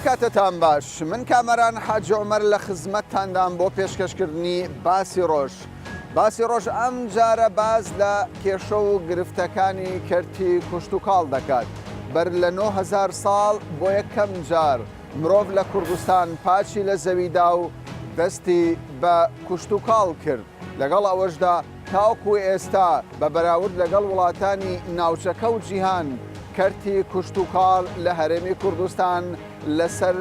کاتتان باش من کامەران حاجی عومەر لە خزمەتتاندام بۆ پێشکەشکردنی باسی ڕۆژ. باسی ڕۆژ ئەم جارە باس لە کێشە و گرفتەکانی کەرتی کوشتوکاڵ دەکات. بەر لە 9000 ساڵ بۆ یەکەم جار مرۆڤ لە کوردستان پاچی لە زەوی دا و دەستی بە کوشتوکاڵ کرد، لەگەڵ ئەوەشدا تاوەکو ئێستا بە بەراورد لەگەڵ وڵاتانی ناوچەکە و جیهان کەرتی کوشتوکاڵ لە هەرێمی کوردستان لەسەر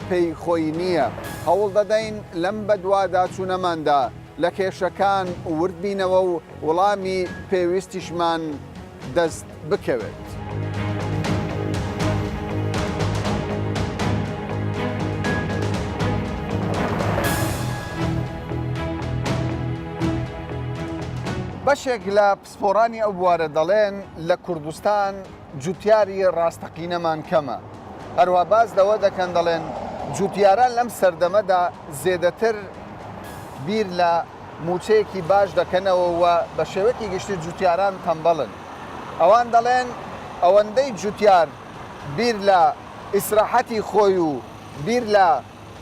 پێی خۆی نییە. هەوڵدەدەین لەم بەدواداچوونەماندا لە کێشەکان ورد بینەوە و وڵامی پێویستیشمان دەست بکەوێت. بەشێک لە پسپۆڕانی ئەو بوارە دەڵێن لە کوردستان جوتیاری ڕاستەقینەمان کەمە. هەروەها باس لەوە دەکەن دەڵێن جوتیاران لەم سەردەمەدا زێدەتر بیر لە مووچەیەکی باش دەکەنەوە و بە شێوەیەکی گشتی جوتیاران تەمبەڵن. ئەوان دەڵێن ئەوەندەی جوتیار بیر لە ئیسراحەتی خۆی و بیر لە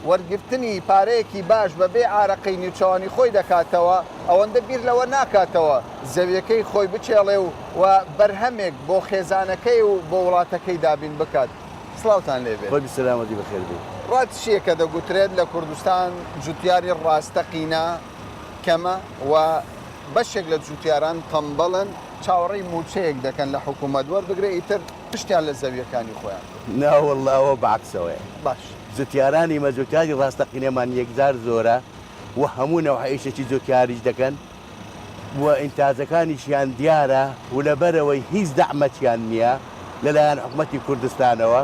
وەرگرتنی پارەیەکی باش بە بێ ئارەقەی نیوچەوانی خۆی دەکاتەوە، ئەوەندە بیر لەوە ناکاتەوە زەویەکەی خۆی بکێڵێ و و بەرهەمێک بۆ خێزانەکەی و بۆ وڵاتەکەی دابین بکات. سڵاوتان لێ بێت. خۆی سەلامەتی بەخێر بێی. ڕات چییە کە دەگوترێت لە کوردستان جوتیاری ڕاستەقینە کەمە و بەشێک لە جوتیاران تەمبەڵن چاوەڕێی مووچەیەک دەکەن لە حکوومەت وەربگرێ ئیتر پشتیان لە زەوییەکانی خۆیان کرد؟ نا وەڵڵا ئەوە بە عەکسەوەیە. باش. جوتیارانی مە جوتیاری ڕاستەقینەمان یەکجار زۆرە و هەموو نەوعە ئیشێکی جوتیاریش دەکەن و ئینتاجەکانیشیان دیارە و لەبەرئەوەی هیچ دەعمەکیان نیە لەلایەن حکومەتی کوردستانەوە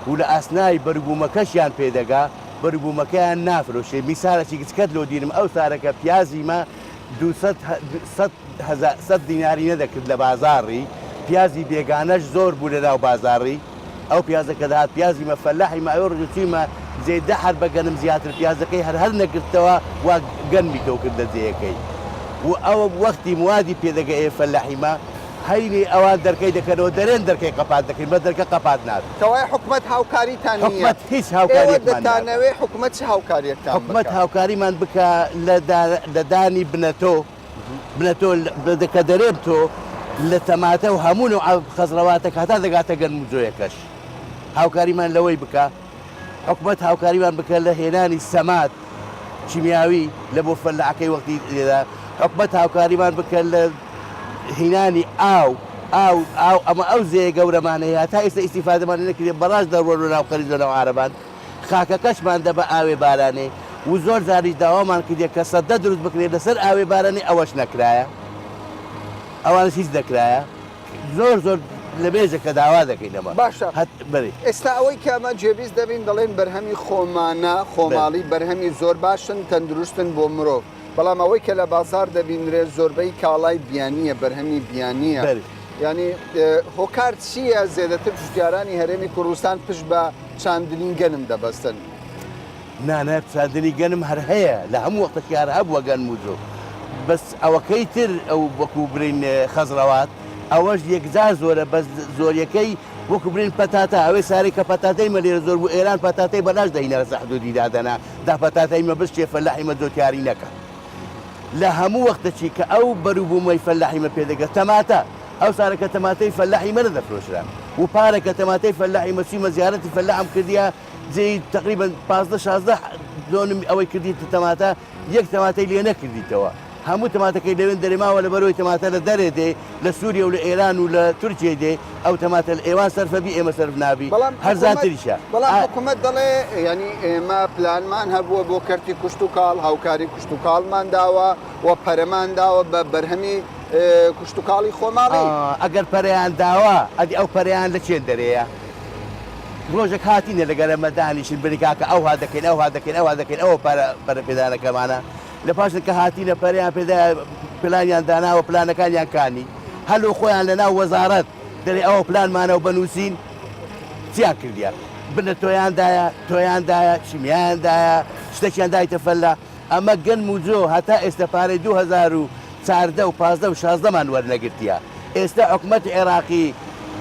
و لە ئاسنای بەروبوومەکەشیان پێ دەگا بەروبوومەکەیان نافرۆشێ میسالەکی گچکەت لۆ دینم ئەو سارەکە پیازی مە دووسەد سەد هەزار سەد دیناری نەدەکرد لە بازاڕی پیازی بێگانەش زۆر بوو لەناو بازاڕی ئەو پیازە کە دەهات پیازی مە فەلاحی مە ئەوێ ڕۆژە چوویمە جێ دە حەر بە گەنم زیاتر پیازەکەی هەر هەر نەگرتەوە وا گەنمی تۆ کرد لە جێیەکەی و ئەوە وەختی موادی پێ دەگە ئێ فەلاحی مە هەینی ئەوان دەرکەی دەکەنەوە دەرێن دەرکەی قەپات دەکەین بەس دەرکە قەپات نابێ. کەوایە حکومەت هاوکاریتان نییە؟ حکومەت هیچ ئێوە هاوکاریەکمان ناکا. دەتانەوێ حکومەت چ هاوکاریەکتان حکومەت بکا؟ هاوکاریمان بکا لە دا لە دانی بنەتۆ بنەتۆ کە دەرێم تۆ لە تەماتە و هەموو نەوعە خەزڕەواتەک هەتا دەگاتە گەنم و جۆیەکەش هاوکاریمان لەوەی بکا حکومەت هاوکاریمان بکە لە هێنانی سەماد کیمیاوی لە بۆ فەلاحەکەی وەختی لێدا حکومەت هاوکاریمان بکە لە هینانی ئاو ئاو ئاو ئەمە ئەو زێیە گەورەمان هەیە هەتا ئێستا ئیستیفادەمان لێ نەکردیە بەڕاست دەڕۆن لە ناو خەلیج لە ناو عارەبان خاکەکەشمان دە بە ئاوێ بارانێ و زۆر جاریش داوامان کردیە کە سەدە دروست بکرێ لەسەر ئاوێ بارانێ ئەوەش نەکرایە ئەوانش هیچ نەکرایە زۆر زۆر لە مێژە کە داوا دەکەین ئەمە باشە هەت بەری. ئێستا ئەوەی کە ئەمە جێبیست دەبین دەڵێن بەرهەمی خۆمانە خۆماڵی بەرهەمی زۆر باشن تەندروستن بۆ مرۆڤ بەڵام ئەوەی کە لە بازار دەبینرێت زۆربەی کاڵای بیانییە بەرهەمی بیانییە یانی هۆکار چییە زێدەتر جوتیارانی هەرێمی کوردستان پشت بە چاندنی گەنم دەبەستن؟ نا نا چاندنی گەنم هەر هەیە لە هەموو وەختەکی هەر هەبووە گەنم و جۆ بەس ئەوەکەی تر ئەو وەکو برین خەزڕەوات ئەوەش یەکجار زۆرە بەس زۆریەکەی وەکو برین پەتاتە ئەوێ سارەی کە پەتاتەی مە لێرە زۆر بوو ئێران پەتاتەی بەلاش دەهینا لەسەر حدودی دادەنا دا پەتاتەی مە بشکێ فەلاحی مە جۆتیاری نەکا لە هەموو وەختەکی کە ئەو بەروبوومەی فەلاحی مە پێ دەگە تەماتە ئەو سارە کە تەماتەی فەلاحی مە نەدەفرۆشرا و پارە کە تەماتەی فەلاحی مە چوویمە زیارەتی فەلاحم کردیە جێی تەقریبەن 15 16 دۆنم ئەوەی کردیتە تەماتە یەک تەماتەی لێ نەکردیتەوە هەموو تەماتەکەی لەوێن دەرێ ماوە لەبەرئەوەی تەماتە لە دەرێ دێ لە سوریە و لە ئێران و لە تورکیەی دێ ئەو تەماتە لە ئێوان سەرفە بی ئێمە سەرف نابی بەڵام حکومەت هەرزانتریشە بەڵام ئا حکومەت دەڵێ یانی ئێمە پلانمان هەبووە بۆ کەرتی کوشتوکاڵ هاوکاری کوشتوکاڵمان داوە و پەرەمان داوە بە بەرهەمی کوشتوکاڵی خۆماڵی. ئەگەر پەرەیان داوە ئەدی ئەو پەرەیان لە چێن دەرێیە؟ ڕۆژێک هاتینە لەگەر ئەمە دانیشن بری کاکە ئەوها دەکەین ئەوها دەکەین ئەوها دەکەین ئەوە پارە پەرەپێدانەکەمانە لە پاشن کە هاتینە پەرەیان پێدا پلانیان داناوە پلانەکانیان کانی هەلو خۆیان لە ناو وەزارەت دەرێ ئەوە پلانمانە و بەنووسین چیان کردیە بنە تۆیان دایە تۆیان دایە کیمیایان دایە شتێکیان دایتە فەلا ئەمە گەنم و جۆ هەتا ئێستا پارەی 2014 و 15 و 16 مان وەرنەگرتیە ئێستا حکومەتی عێراقی.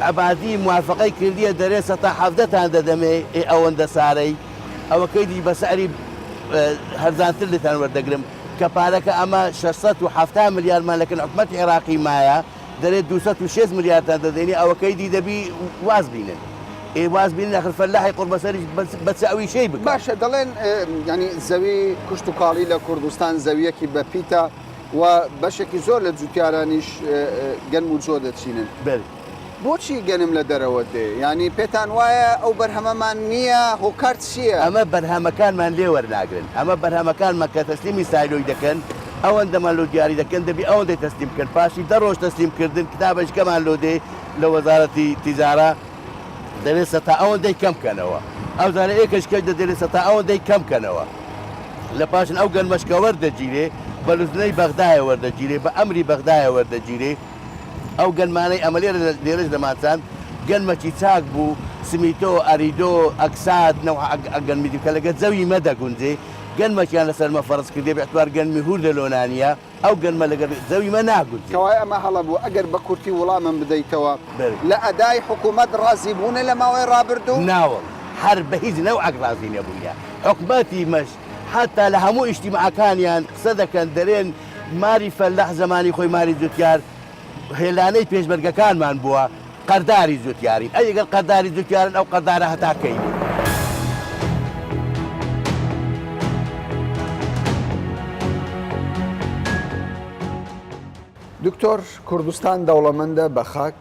عەبادی موافەقەی کردیە دەرێ سەتا حەڤدەتان دەدەمێ ئێ ئەوەندە سارەی ئەوەکەی دی بە سعری هەرزانتر لێتان وەردەگرم کە پارەکە ئەمە 670 ملیارمان لەکن حکومەتی عێراقی مایە دەرێ 260 ملیارتان دەدەینێ ئەوەکەی دی دەبی واز بینن ئێ واز بینن ئەخر فەلاحی قوڕبەسەریش بە چ ئەویشەی بکا. باشە دەڵێن یانی زەوی کشتوکاڵی لە کوردستان زەویەکی بەپیتە و بەشێکی زۆر لە جوتیارانیش گەنم و جۆ دەچینن. بەلی. بۆچی گەنم لە دەرەوە دێ؟ یانی پێتان وایە ئەو بەرهەمەمان نییە؟ هۆکار چییە؟ ئەمە بەرهەمەکانمان لێ وەرناگرن. ئەمە بەرهەمەکانمان کە تەسلیمی سایلۆی دەکەن، ئەوەندەمان لۆ دیاری دەکەن، دەبی ئەوەندەی تەسلیم بکەن. پاشی دە ڕۆژ تەسلیم کردن، کتابەشکەمان لۆ دێ لە وەزارەتی تیجارە، دەبێ سەتا ئەوەندەی کەم کەنەوە. ئەوجارە ئێکەش کەش دەدێ سەتا ئەوەندەی کەم کەنەوە. لە پاشن ئەو گەنمەش کە وەردەگیرێ بە لوجنەی بەغدایە وەردەگیرێ، بە ئەمری بەغدایە وەردەگیرێ. ئەو گەنمانەی ئەمە لێرە لێرەش دەمانچاند گەنمەکی چاک بوو، سمیتۆ، ئەریدۆ، ئەکساد، نەوعە گەنمی دی کە لەگەر جەوی مە دەگونجێ. گەنمەکیان لەسەر مە فەرز کردێ بە ئیعتبار گەنمی هوردە لۆنانییە. ئەو گەنمە لەگەر زەوی مە ناگونجێ. کەوایە ئەمە هەڵە بوو، ئەگەر بە کورتی وڵامم بدەیتەوە، بەلی. لە ئەدای حکوومەت ڕازی بوونە لە ماوەی ڕابردوو؟ ناوەڵ، هەر بە هیچ نەوعەک ڕازی نەبووینە. حکومەتی مەش حەتا لە هەموو ئیجتیماعەکانیان قسە دەکەن دەرێن ماری فەلاح زەمانی خۆی ماری جوتیار هێلانەی پێشمەرگەکانمان بووە، قەرداری جوتیارین. ئەی گەر قەرداری جوتیارن ئەو قەردارە هەتا کەی بێ؟ دکتۆر کوردستان دەوڵەمەندە بە خاک،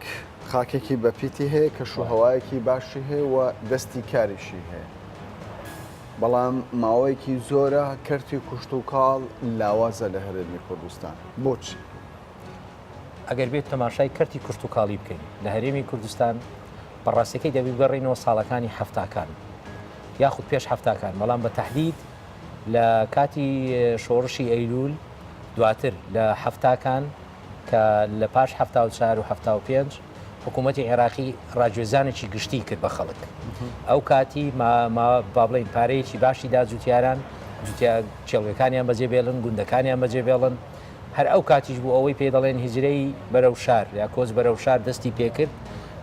خاکێکی بەپیتی هەیە، کەشوهەوایەکی باشی هەیە و دەستی کاریشی هەیە. بەڵام ماوەیەکی زۆرە کەرتی کوشتوکاڵ لاوازە لە هەرێمی کوردستان. بۆچی؟ ئەگەر بێت تەماشای کەرتی کشتوکاڵی بکەین لە هەرێمی کوردستان بە ڕاستەکەی دەبی بگەڕێینەوە ساڵەکانی حەفتاکان یاخود پێش حەفتاکان بەڵام بە تهدید لە کاتی شۆڕشی ئەیلول دواتر لە حەفتاکان کە لە پاش 74 و 75 حکوومەتی عێراقی ڕاگوێزانێکی گشتی کرد بە خەڵک ئەو کاتی ما با بڵین پارەیەکی باشی دا جوتیاران جوتیا کێڵگەکانیان بەجێ بێڵن گوندەکانیان بەجێ بێڵن هەر ئەو کاتیش بوو ئەوەی پێی دەڵێن هیجرەی بەرەو شار یا کۆچ بەرەو شار دەستی پێکرد،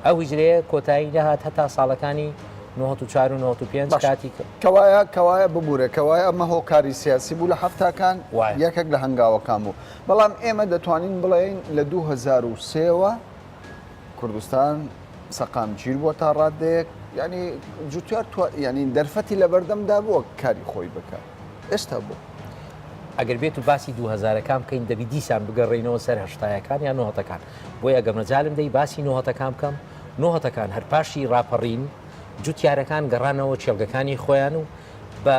ئەو هیجرەیە کۆتایی نەهات هەتا ساڵەکانی 94 و 95 باشە کاتی کە. کەوایە کەوایە ببورە کەوایە ئەمە هۆکاری سیاسی بوو لە حەفتاکان وایە. یەکێک لە هەنگاوەکان بوو بەڵام ئێمە دەتوانین بڵێین لە 2003 وە کوردستان سەقامگیر بووە تا ڕادەیەک یانی جوتیار توا یانی دەرفەتی لەبەردەمدا بووە کاری خۆی بکات ئێستا بۆ؟ ئەگەر بێت و باسی دوو هەزارەکان بکەین دەبی دیسان بگەڕێینەوە سەر هەشتایەکان یان نۆهەتەکان بۆیە ئەگەر مەجالم دەی باسی نۆهەتەکان بکەم نۆهەتەکان هەر پاشی ڕاپەڕین جوتیارەکان گەڕانەوە کێڵگەکانی خۆیان و بە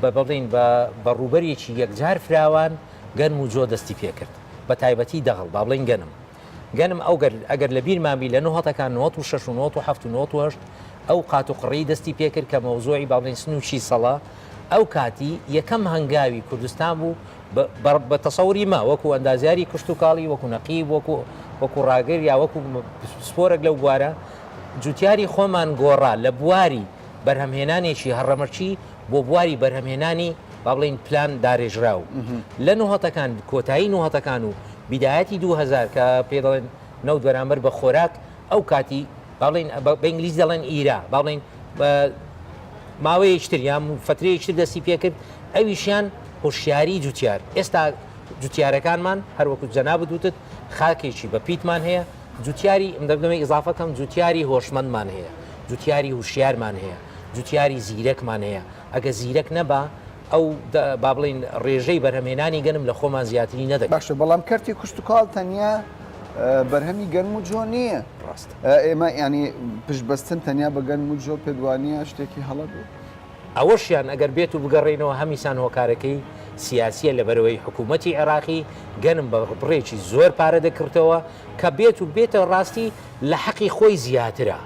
بە بڵین بە بە ڕووبەرێکی یەکجار فراوان گەنم و جۆ دەستی پێکرد بە تایبەتی دەغڵ با بڵین گەنم گەنم ئەو گەر ئەگەر لە بیرمان بی لە نۆهەتەکان نۆت و شەش و نۆت و حەفت و نۆت و هەشت ئەو قات و قڕی دەستی پێکرد کە مەوزوعی با بڵێین سنووکی سەڵە ئەو کاتی یەکەم هەنگاوی کوردستان بوو بە تەسەوری مە وەکو ئەندازیاری کشتوکاڵی وەکو نەقیب وەکو وەکو ڕاگر یا وەکو پسپۆرێک لەو بوارە جوتیاری خۆمان گۆڕا لە بواری بەرهەمهێنانێکی هەڕەمەکی بۆ بواری بەرهەمهێنانی با بڵێین پلان دارێژراو لە نۆهەتەکان کۆتایی نۆهەتەکان و بیدایەتی 2000 کە پێ دەڵێن نەوت بەرامبەر بە خۆراک ئەو کاتی با بڵێین بە ئینگلیزی دەڵێن ئیرا با بڵێین ماوەیەکی تر یان فترەیەکی تر دەستی پێکرد ئەویشیان هۆشیاری جوتیار ئێستا جوتیارەکانمان هەروەکو جەنابت وتت خاکێکی بە پیتمان هەیە جوتیاری دەمەوێت ئیزافەکەم جوتیاری هۆشمەندمان هەیە جوتیاری هوشیارمان هەیە جوتیاری زیرەکمان هەیە ئەگە زیرەک نەبا ئەو با بڵین ڕێژەی بەرهەمهێنانی گەنم لە خۆمان زیاتری نەدەکرد. باشە بەڵام کەرتی کشتوکاڵ تەنیا بەرهەمی گەنم و جۆ نییە. ڕاستە. ئێمە یانی پشت بەستن تەنیا بە گەنم و جۆ پێت وانییە شتێکی هەڵە بێت؟ ئەوەشیان ئەگەر بێت و بگەڕێینەوە هەمیسان هۆکارەکەی سیاسییە لەبەرئەوەی حکوومەتی عێراقی گەنم بە بڕێکی زۆر پارە دەکڕتەوە کە بێت و بێتە ڕاستی لە حەقی خۆی زیاترە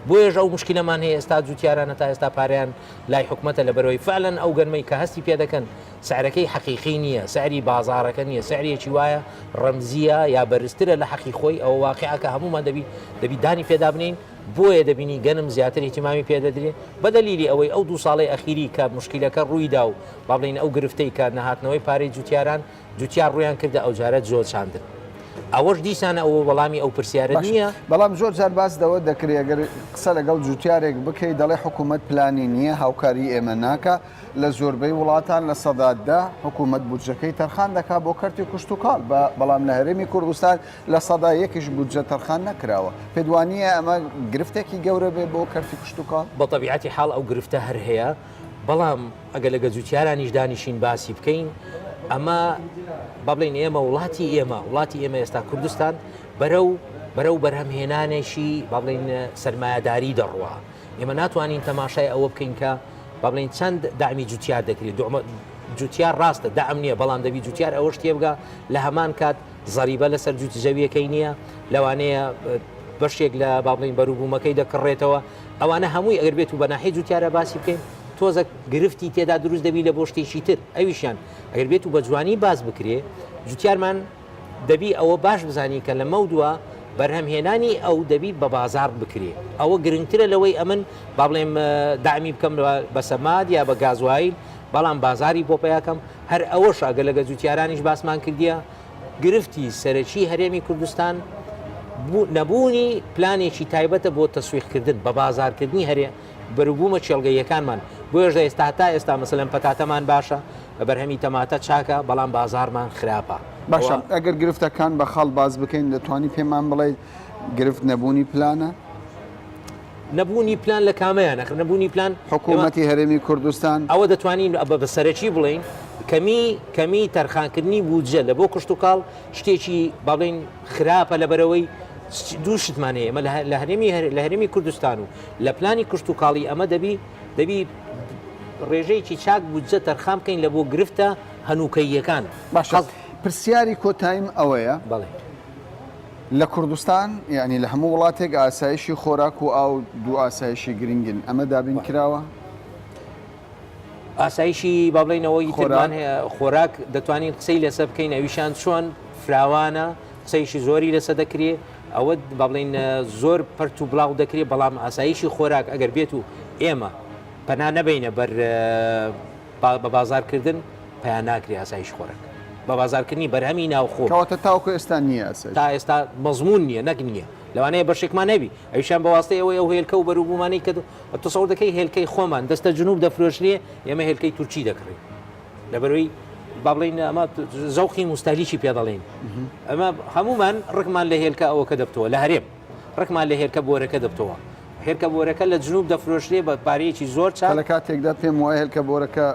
بۆیەش ئەو موشکیلەمان هەیە ئێستا جوتیاران هەتا ئێستا پارەیان لای حکومەتە لەبەرئەوەی فعلەن ئەو گەنمەی کە هەستی پێ دەکەن سعرەکەی حەقیقی نییە سعری بازاڕەکە نییە سعرێکی وایە ڕەمزیە یا بەرزترە لە حەقی خۆی ئەوە واقعەکە هەمومان دەبی دەبی دانی پێدا بنین بۆیە دەبینی گەنم زیاتر اهتمامی پێ دەدرێ بە دەلیلی ئەوەی ئەو دوو ساڵەی ئەخیری کە مشکلەکە ڕوویدا و با بڵێین ئەو گرفتەی کە نەهاتنەوەی پارەی جوتیاران جوتیار ڕوویان کردە ئەوجارە جۆ چاندن. ئەوەش دیسان ئەوە وەڵامی ئەو پرسیارە نییە. بەڵام زۆر جار باس لەوە دەکرێ ئەگەر قسە لەگەڵ جوتیارێک بکەی دەڵێ حکوومەت پلانی نییە هاوکاری ئێمە ناکا لە زۆربەی وڵاتان 10% حکوومەت بودجەکەی تەرخان دەکا بۆ کەرتی کشتوکاڵ بە بەڵام لە هەرێمی کوردستان 1% یش بودجە تەرخان نەکراوە پێت وانییە ئەمە گرفتێکی گەورە بێ بۆ کەرتی کشتوکاڵ؟ بە تەبیعەتی حاڵ ئەو گرفتە هەر هەیە بەڵام ئەگەر لەگە جوتیارانیش دانیشین باسی بکەین ئەمە با بڵێین ئێمە وڵاتی ئێمە وڵاتی ئێمە ئێستا کوردستان بەرەو بەرەو بەرهەمهێنانێکی با بڵێین سەرمایەداری دەڕوا ئێمە ناتوانین تەماشای ئەوە بکەین کە با بڵێین چەند دامی جوتیار دەکرێت جوتیار ڕاستە دەعم نییە بەڵام دەبی جوتیار ئەوەش تێبگا لە هەمان کات زەریبە لەسەر جووت زەویەکەی نییە لەوانەیە بەشێک لە با بڵین بەروبوومەکەی دەکڕێتەوە ئەوانە هەمووی ئەگەر بێت و بە ناحیەی جوتیارە باسی بکەین تۆزەک گرفتی تێدا دروست دەبی لە بۆ شتێکی تر ئەویشیان ئەگەر بێت و بە جوانی باس بکرێ جوتیارمان دەبی ئەوە باش بزانی کە لە مەودووە بەرهەمهێنانی ئەو دەبی بە بازار بکرێ ئەوە گرنگترە لەوەی ئەمن با بڵێم دامی بکەم بە سەماد یا بە گازوایل بەڵام بازاری بۆ پیاکەم هەر ئەوەش ئەگەر لەگە جوتیارانیش باسمان کردیە گرفتی سەرەکی هەرێمی کوردستان نەبوونی پلانێکی تایبەتە بۆ تەسویقکردن بە بازارکردنی هەرێ بەروبوومە کێڵگەییەکانمان بۆیەش ئێستا هەتا ئێستا مەسەلەن پەتاتەمان باشە بەرهەمی تەماتە چاکە بەڵام بازارمان خراپە. باشە ئەگەر گرفتەکان بە خاڵ باس بکەین دەتوانی پێمان بڵێیت گرفت نەبوونی پلانە؟ نەبوونی پلان لە کامەیان ئەخر نەبوونی پلان حکوومەتی هەرێمی کوردستان ئەوە دەتوانین بە سەرەکی بڵێین کەمی کەمی تەرخانکردنی بودجە لە بۆ کشتوکاڵ شتێکی با بڵێین خراپە لەبەرەوەی دوو شتمان هەیە ئەمە لە هەرێمی لە هەرێمی کوردستان و لە پلانی کشتوکاڵی ئەمە دەبی دەبی ڕێژەیەکی چاک بودجە تەرخان بکەین لە بۆ گرفتە هەنووکەییەکان باشە پرسیاری کۆتاییم ئەوەیە بەڵێ لە کوردستان یانی لە هەموو وڵاتێک ئاسایشی خۆراک و ئاو دوو ئاسایشی گرنگن ئەمە دابین کراوە؟ ئاسایشی با بڵێینەوەی ترمان هەیە خۆراک دەتوانین قسەی لەسەر بکەین ئەویشان چۆن فراوانە قسەیشی زۆری لەسەر دەکرێ ئەوە با بڵێین زۆر پەرت و بڵاو دەکرێ بەڵام ئاسایشی خۆراک ئەگەر بێت و ئێمە پەنا نەبینە بەر بە بازارکردن پیا ناکرێ ئاسایش خۆراک بە بازارکردنی بەرهەمی ناوخۆ. کەواتە تاوەکو ئێستا نییە ئاسایش. تا ئێستا مەزموون نییە نەک نییە لەوانەیە بەشێکمان نەبی ئەویشیان بە واستەی ئەوەی ئەو هێلکە و بەروبوومانەی کە تەسەور دەکەی هێلکەی خۆمان دەستە جنوب دەفرۆشرێ ئێمە هێلکەی تورکی دەکڕین لەبەرەوەی با بڵین ئەمە زەوقی موستەهلیکی پێ دەڵێین ئەمە هەمومان ڕکمان لە هێلکە ئەوەکە دەبتەوە لە هەرێم ڕکمان لە هێلکە بۆرەکە دەبتەوە هێلکە بۆرەکە لە جنوب دەفرۆشرێ بە پارەیەکی زۆر چاک. لە کاتێکدا پێم وایە هێلکە بۆرەکە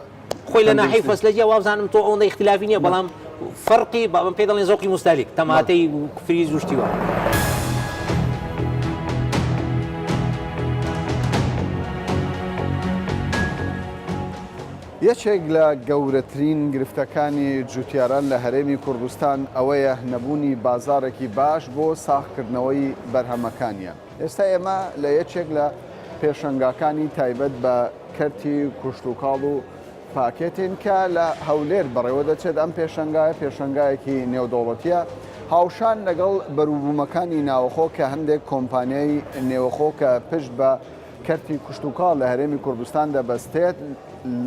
خۆی لە ناحیەی فەسلەجیە وابزانم تۆ ئەوەندە ئیختلافی نییە بەڵام فەرقی بەڵام پێ دەڵێن زەوقی موستەهلیک تەماتەی و فریز و شتی وا. یەکێک لە گەورەترین گرفتەکانی جوتیاران لە هەرێمی کوردستان ئەوەیە نەبوونی بازاڕێکی باش بۆ ساغکردنەوەی بەرهەمەکانیان. ئێستا ئێمە لە یەکێک لە پێشەنگاکانی تایبەت بە کەرتی کوشتوکاڵ و پاکێتین کە لە هەولێر بەڕێوە دەچێت ئەم پێشەنگایە پێشەنگایەکی نێودەوڵەتیە هاوشان لەگەڵ بەروبوومەکانی ناوەخۆ کە هەندێک کۆمپانیای نێوەخۆ کە پشت بە کەرتی کشتوکاڵ لە هەرێمی کوردستان دەبەستێت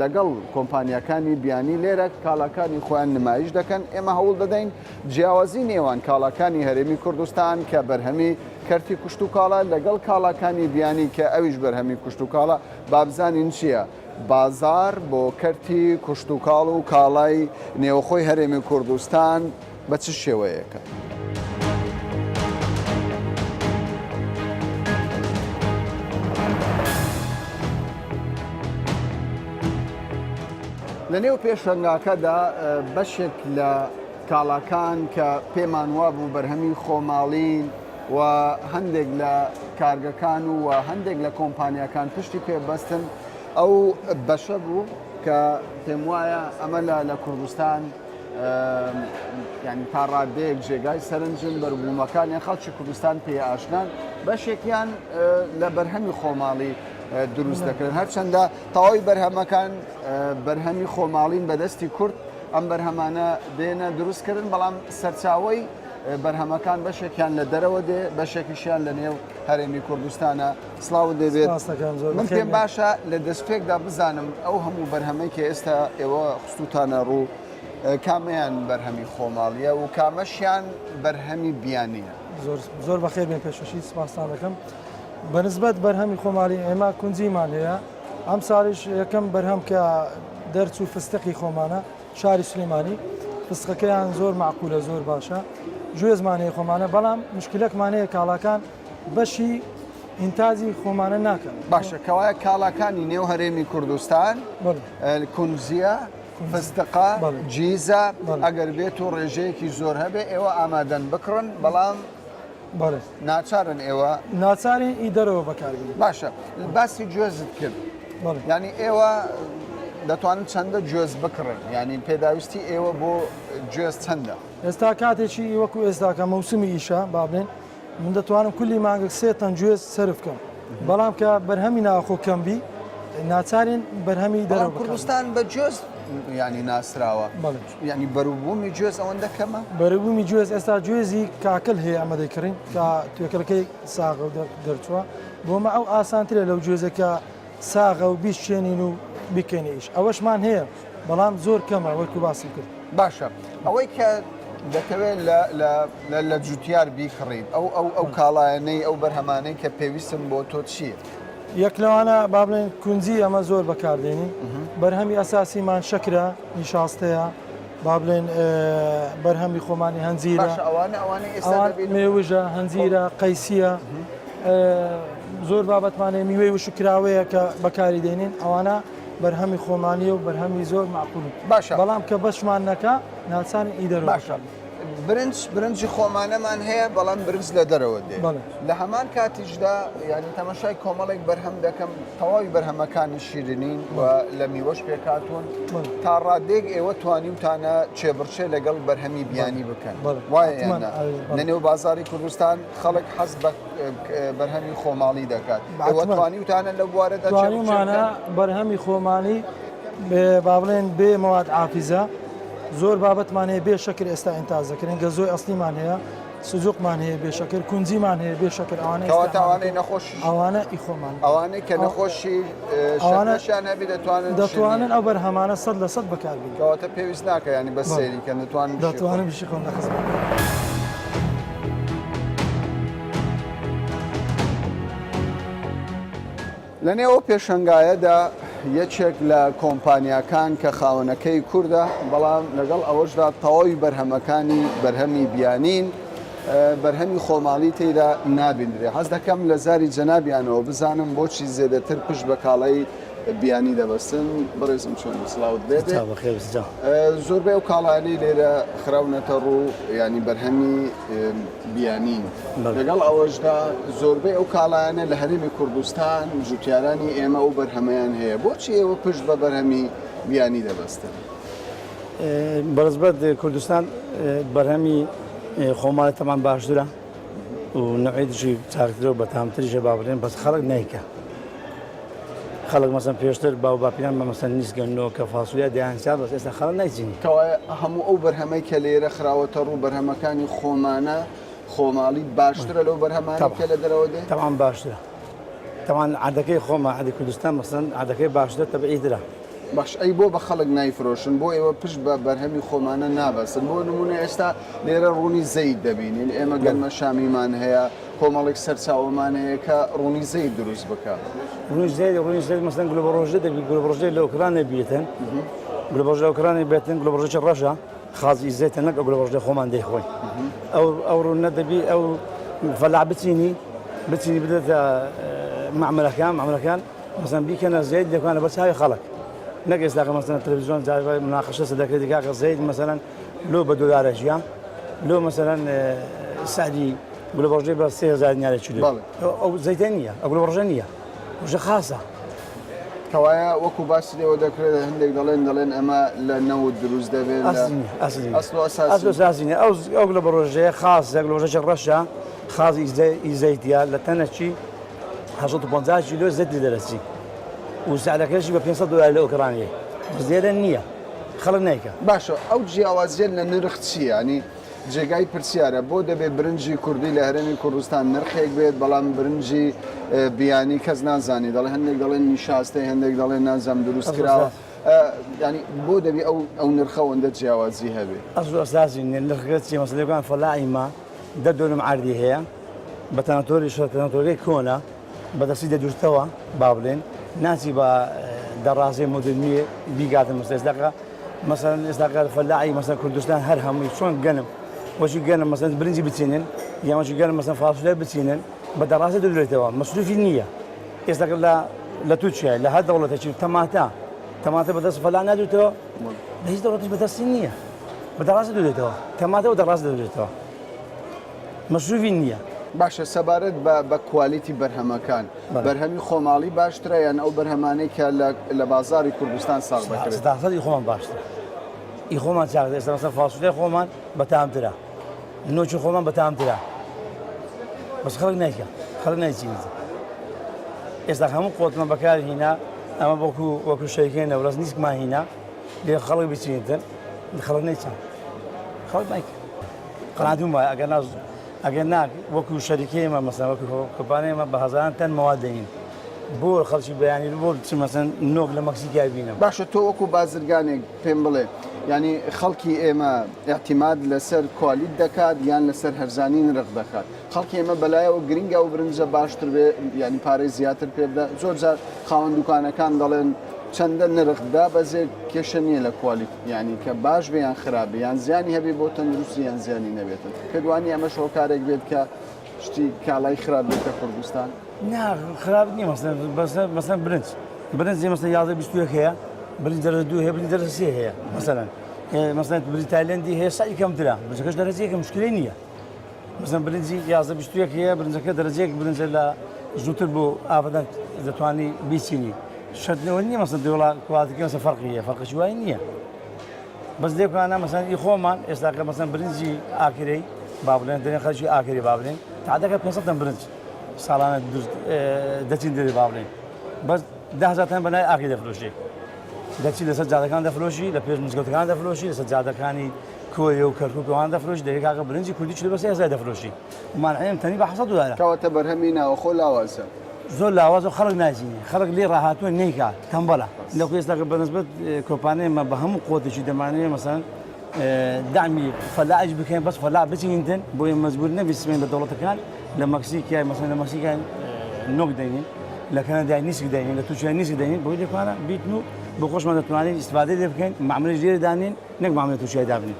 لەگەڵ کۆمپانیاکانی بیانی لێرە کاڵاکانی خۆیان نمایش دەکەن ئێمە هەوڵ دەدەین جیاوازی نێوان کاڵاکانی هەرێمی کوردستان کە بەرهەمی کەرتی کشتوکاڵە لەگەڵ کاڵاکانی بیانی کە ئەویش بەرهەمی کشتوکاڵە با بزانین چییە بازاڕ بۆ کەرتی کشتوکاڵ و کاڵای نێوخۆی هەرێمی کوردستان بە چ شێوەیەکە؟ لە نێو پێشەنگاکەدا بەشێک لە کاڵاکان کە پێمان وابوو بەرهەمی خۆماڵین و هەندێک لە کارگەکان و هەندێک لە کۆمپانیاکان پشتی پێ بەستن ئەو بەشە بوو کە پێم وایە ئەمە لە کوردستان ینی تا ڕادەیەک جێگای سەرنجن بەربوومەکانیان خەڵکی کوردستان پێ ئاشنان بەشێکیان لە بەرهەمی خۆماڵی دروست دەکرێن هەرچەندە تەواوی بەرهەمەکان بەرهەمی خۆماڵین بەدەستی کورد ئەم بەرهەمانە دێنە دروستکردن بەڵام سەرچاوەی بەرهەمەکان بەشێکیان لە دەرەوە دێ بەشێکیشیان لە نێو هەرێمی کوردستانە سڵاوت لێبێت من پێم باشە لە دەستپێکدا بزانم ئەو هەموو بەرهەمەی کە ئێستا ئێوە خستوتانە ڕوو. کامەیان بەرهەمی خۆماڵیە و کامەشیان بەرهەمی بیانیە؟ زۆر زۆر بەخێر بێن پێشەشی سپاستان دەکەم. بەنسبەت بەرهەمی خۆماڵی ئێمە کونجیمان هەیە ئەم ساڵیش یەکەم بەرهەم کە دەرچوو فستقی خۆمانە شاری سلێمانی فستقەکەیان زۆر معقولە زۆر باشە گوێزمان هەیە خۆمانە بەڵام مشکلەکمان هەیە کاڵاکان بەشی ئینتاجی خۆمانە ناکەن. باشە کەوایە کاڵاکانی نێو هەرێمی کوردستان کونجیە فستقە جیزە ئەگەر بێت و ڕێژەیەکی زۆر هەبێ ئێوە ئامادەن بکڕن بەڵام ناچارن ئێوە ناچارین ئی دەرەوە بەکاربێنین. باشە باسی گوێزت کرد یعنی ئێوە دەتوانن چەندە گوێز بکڕن یعنی پێداویستی ئێوە بۆ گوێز چەندە؟ ئێستا کاتێکی وەکو ئێستاکە مەوسمی ئیشە با بڵێن من دەتوانم کولی مانگێک سێ تەن گوێز سەرف کەم بەڵام کە بەرهەمی ناوخۆ کەم بی ناچارین بەرهەمی دەرەوە بەڵام کوردستان بە گوێز ینی ناسراوە ینی بەروبوومی گوێز ئەوەندە کەمە؟ بەروبوومی گوێز ئێستا گوێزی کاکل هەیە ئەمە دەیکڕین کە توێکەڵەکەی ساغە و دەرچووە بۆمە ئەو ئاسانترە لەو گوێزەکە ساغە و بیشچێنین و بیکەینە ئیش ئەوەشمان هەیە بەڵام زۆر کەمە وەکو باسم کرد. باشە ئەوەی کە دەتەوێت لە جوتیار بیکڕیت ئەو ئەو ئەو کاڵایانەی ئەو بەرهەمانەی کە پێویستن بۆ تۆ چییە؟ یەک لەوانە با بڵێن کونجی ئەمە زۆر بەکاردێنین بەرهەمی ئەساسیمان شەکرە نیشاستەیە با بڵێن بەرهەمی خۆمانی هەنجیرە مێوژە هەنجیرە قەیسیە زۆر بابەتمان هەیە میوەی وشککراوەیە کە بەکاری دێنین ئەوانە بەرهەمی خۆمانیە و بەرهەمی زۆر معقولن باشە بەڵام کە بەشمان نەکا ناچارین ئی دەرەوە باشە برنج برنجی خۆمانەمان هەیە بەڵام برنج لە دەرەوە دێ لە هەمان کاتیشدا یعنی تەماشای کۆمەڵێک بەرهەم دەکەم تەواوی بەرهەمەکانی شیرنین و لە میوەش پێکهاتوون تا ڕادەیەک ئێوە توانیوتانە چێبڕچێ لەگەڵ بەرهەمی بیانی بکەن وایە یان نا؟ لە نێو بازاری کوردستان خەڵک حەز بە بەرهەمی خۆماڵی دەکات ئێوە توانیوتانە لەو بوارەدا چێبڕچێ بکەن؟ توانیومانە بەرهەمی خۆماڵی با بڵێن بێ مەواد عافیزە زۆر بابەتمان هەیە بێ شەکر ئێستا ئینتاج دەکرێن گەزۆی ئەسلیمان هەیە سجوقمان هەیە بێ شەکر کونجیمان هەیە بێ شەکر ئەوانە کەواتە ئەوانەی نەخۆشی ئەوانە ئی خۆمان ئەوانەی کە نەخۆشی شەکرەشیان هەبی دەتوانن دەتوانن ئەو بەرهەمانە 100% بەکاربێنن کەواتە پێویست ناکە ینی بە سەیری کەن دەتوانن دەتوانن بشی خۆم لە خزمەت. لە نێو ئەو پێشەنگایەدا یەکێک لە کۆمپانیاکان کە خاوەنەکەی کوردە، بەڵام لەگەڵ ئەوەشدا تەواوی بەرهەمەکانی بەرهەمی بیانین، بەرهەمی خۆماڵی تێیدا نابیندرێ. حەز دەکەم لە زاری جەنابیانەوە بزانم بۆچی زێدەتر پشت بە کاڵای بیانی دەبەستن. بەڕێزم چۆنی؟ سڵاوت لێ بێ. زۆربەی ئەو کاڵایانەی لێرە خراونەتە ڕوو یانی بەرهەمی بیانین. لەگەڵ ئەوەشدا زۆربەی ئەو کاڵایانە لە هەرێمی کوردستان جوتیارانی ئێمە ئەو بەرهەمەیان هەیە، بۆچی ئێوە پشت بە بەرهەمی بیانی دەبەستن؟ بەنسبەت کوردستان بەرهەمی خۆماڵی تەمان باشترە و نەوعیەتیشی چاکترە و بەتامتریشە با بڵێن بەس خەڵک نیکە. خەڵک مەسەن پێشتر باو باپیران بە مەسەن نیسکە نۆکە فاسولیا دەیان چا بەس ئێستا خەڵک نایچینی. کەوایە هەموو ئەو بەرهەمەی کە لێرە خراوەتە ڕوو بەرهەمەکانی خۆمانە خۆماڵی باشترە لەو بەرهەمانەی کە لە دەرەوە دێ؟ تەبعەن باشترە تەبعەن عادەکەی خۆمە عادی کوردستان مەسەن عادەکەی باشترە تەبعی ترە. باش ئەی بۆ بە خەڵک نایفرۆشن بۆ ئێوە پشت بە بەرهەمی خۆمانە نابەستن بۆ نمونە ئێستا لێرە ڕوونی زەیت دەبینین ئێمە گەنمە شامیمان هەیە کۆمەڵێک سەرچاوەمان هەیە کە ڕوونی زەیت دروست بکا. ڕوونی زەیت ڕوونی زەیت مەسەلەن گلۆبەڕۆژە دەبی گلۆبەڕۆژەی لە ئۆکرانیا بێتن گلۆبەڕۆژە لە ئۆکرانیا بێتن گلۆبەڕۆژەکی ڕەشە خازی زەیتە نەک ئەو گلۆبەڕۆژەی خۆمان دەیخۆین ئەو ئەو ڕوونە دەبی ئەو فەلاح بچینی بچینی بدێتە مەعمەلەکان مەعمەلەکان مەسەلەن بیکەنە زەیت دەکانە بە چاوی خەڵک نەک ئێستا کە مەسەلەن تەلەڤیزیۆن جار مناقەشە دەکرێت کاکە زەیت مەسەلەن لۆ بە دۆلارە ژیان لۆ مەسەلەن سعری گولەبەڕژەی بە 3000 دینارە کیلۆ بەڵێ. ئەو زەیتە نییە ئەو گولەبەڕژە نییە ڕژە خاسە. کەوایە وەکو باسی لێوە دەکرێت هەندێک دەڵێن دەڵێن ئەمە لە نەوت دروست دەبێت لە ئەسلی نییە ئەسلی نییە ئەسڵ و ئەساسی ئەسل و ئەساسی نییە ئەو ئەو گولەبەڕۆژەیە خاسە گولەبەڕژەکی ڕەشە خاز ئی زەیتە لە تەنەکی 850 کیلۆ زەیت لێ دەرەچی و سعرەکەشی بە 500 دۆلار لە ئۆکرانیە بەس لێرە نییە خەڵک نیکا. باشە ئەو جیاوازیە لە نرخ چییە؟ یانی جێگای پرسیارە بۆ دەبێ برنجی کوردی لە هەرێمی کوردستان نرخێک بێت بەڵام برنجی بیانی کەس نازانی دەڵێ هەندێک دەڵێن نیشاستەی هەندێک دەڵێن نازانم دروست کراوە. ینی بۆ دەبی ئەو ئەو نرخەوەندە جیاوازی هەبێ؟ ئەسڵ و ئەساسی نیە نرخەکە چیە مەسەلەن لێکان فەلاحی ما دە دۆنم عەردی هەیە بە تەناتۆری شە تەناتۆرەکەی کۆنە بە دەستی دەدورتەوە با بڵێن ناچی بە دەڕازەی مۆدرنیە بیگاتە مەسە ئێستاکە مەسەلەن ئێستاکە فەلاحی مەسەلەن کوردستان هەر هەمووی چۆن گەنم وەکی گەنم مەسەلەن برنجی بچینن یان وەکی گەنم مەسەلەن فاسولای بچینن بە دەڕازە دەدورێتەوە مەسروفی نییە ئێستاکە لە لە تورکیا لە هەر دەوڵەتێکی تەماتە تەماتە بەدەست فەلا نادوێتەوە لە هیچ دەوڵەتیش بەدەستی نییە بە دەڕاست دەدرێتەوە تەماتە بە دەڕاست دەدرێتەوە مەسروفی نییە. باشە سەبارەت بە بە کوالیتی بەرهەمەکان بەرهەمی خۆماڵی باشترە یان ئەو بەرهەمانەی کە لە لە بازاری کوردستان ساغ دەکرێت؟ سەداسەد ئی خۆمان باشترە ئی خۆمان چاکترە ئێستا مەسەلەن فاسولێ خۆمان بەتامترە نۆکی خۆمان بەتامترە بەس خەڵک نایکا خەڵک نایچینێت ئێستا هەموو قۆتمان بەکار هینا ئەمە وەکو وەکو شەریکەی نەورەز نیسکمان هینا لێ خەڵک بچینێتن خەڵک نەیچان خەڵک نایکا قەناتم وایە ئەگەر نا ئەگەر نا وەکو شەریکەی ئێمە مەسەلەن وەکو کۆمپانیای ئێمە بە هەزاران تەن مەواد دەنین بۆ خەڵکی بەیانی بۆ بچم مەسەلەن نۆک لە مەکسیکای بینم. باشە تۆ وەکو بازرگانێک پێم بڵێ یانی خەڵکی ئێمە ئیعتیماد لەسەر کوالیت دەکات یان لەسەر هەرزانی نرخ دەکات خەڵکی ئێمە بەلایەوە گرنگە ئەو برنجە باشتر بێ یانی پارەی زیاتر پێ بدە زۆر جار خاوەن دوکانەکان دەڵێن چەندە نرخ دابەزێ کێشە نییە لە کوالیت یانی کە باش بێ یان خراپ بێ یان زیانی هەبێ بۆ تەندروستی یان زیانی نەبێتن پێت وانییە ئەمەش هۆکارێک بێت کە شتی کاڵای خراپ بێتە کوردستان؟ نا خراپ نییە مەسەلەن مەسەلەن مەسەلەن برنج برنج مەسەلەن 11 21 هەیە برنج دەرەجە دوو هەیە برنج دەرەجە سێ هەیە مەسەلەن مەسەلەن برنج تایلەندی هەیە سعری کەمترە برنجەکەش دەرەجەیەکە مشکلەی نییە مەسەلەن برنجی 11 21 هەیە برنجەکە دەرەجەیەک برنجە لە زووتر بۆ ئاڤدان دەتوانی بیچینی شەرت لەوە نییە مەسەلەن دەوڵا کوالتیەکە مەسەلەن فەرقی هەیە فەرقێکی وای نییە بەس لێکانە مەسەلەن ئی خۆمان ئێستاکە مەسەلەن برنجی ئاکرەی با بڵێن دەرێن خەڵکی ئاکرەی با بڵێن تادەکە 500 تەن برنج ساڵانە دروست دەچین دەرێ با بڵێن بەس 10000 تەن بەنای ئاکرێ دەفرۆشێ دەچی لەسەر جادەکان دەفرۆشی لە پێش مزگەوتەکان دەفرۆشی لەسەر جادەکانی کۆیە و کەرکوک ئەوان دەفرۆشی دەرێ کاکە برنجی کوردی چلو بەسێ هەزار دەفرۆشی مانعیم تەنی بە 700 دلارە کەواتە بەرهەمی ناوەخۆ لاوازە. زۆر لاوازە و خەڵک نایچینێ خەڵک لێی ڕاهاتووە نەیکا تەمبەڵە لەکو ئێستا بە نسبەت کۆمپانیای مە بە هەموو قوتێکی دەمانەوێ مەسەن دەعمی فەلاحیش بکەین بەس فەلاح بچینتن بۆیە مەجبور نەبی سمێن لە دەوڵەتەکان لە مەکسیکای مەسەن لە مەکسیکای نۆک دەینین لە کەنەدای نیسک دەینین لە تورکیا نیسک دەینین بۆی لێکوانە بیتن و بۆ خۆشمان دەتوانین ئیستفادەی لێ بکەین معاملەش لێرە دانین نەک معاملە تورکیای دابنێن.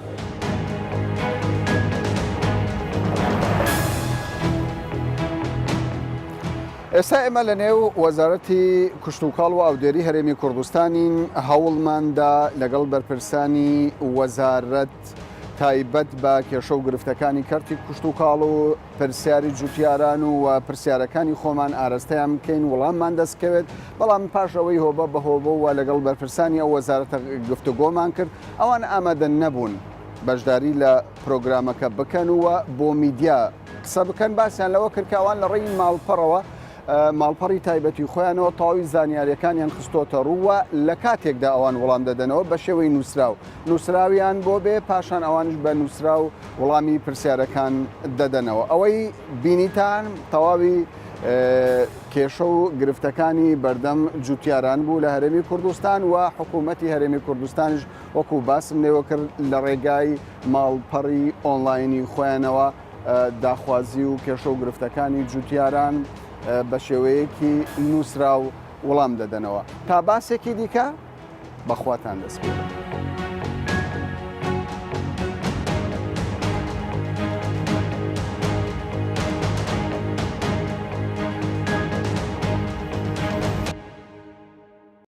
ئێستا ئێمە لە نێو وەزارەتی کشتوکاڵ و ئاودێری هەرێمی کوردستانین هەوڵماندا لەگەڵ بەرپرسانی وەزارەت تایبەت بە کێشە و گرفتەکانی کەرتی کشتوکاڵ و پرسیاری جوتیاران و و پرسیارەکانی خۆمان ئارەستەیان بکەین وڵاممان دەست بکەوێت، بەڵام پاش ئەوەی هۆبە بە هۆبە و لەگەڵ بەرپرسانی ئەو وەزارەتە گفتوگۆمان کرد، ئەوان ئامادە نەبوون بەشداری لە پرۆگرامەکە بکەن و بۆ میدیا قسە بکەن، باسیان لەوە کرد کە ئەوان لە ڕێی ماڵپەڕەوە ماڵپەڕی تایبەتی خۆیانەوە تەواوی زانیاریەکانیان خستۆتە ڕوو و لە کاتێکدا ئەوان وڵام دەدەنەوە بە شێوەی نووسراو نووسراویان بۆ بێ پاشان ئەوانیش بە نووسراو وڵامی پرسیارەکان دەدەنەوە. ئەوەی بینیتان تەواوی کێشە و گرفتەکانی بەردەم جوتیاران بوو لە هەرێمی کوردستان و حکوومەتی هەرێمی کوردستانیش وەکو باسم لێوە کرد لە ڕێگای ماڵپەڕی ئۆنلاینی خۆیانەوە داخوازی و کێشە و گرفتەکانی جوتیاران بە شێوەیەکی نووسراو وڵام دەدەنەوە. تا باسێکی دیکە بەخواتان دەسپێرم.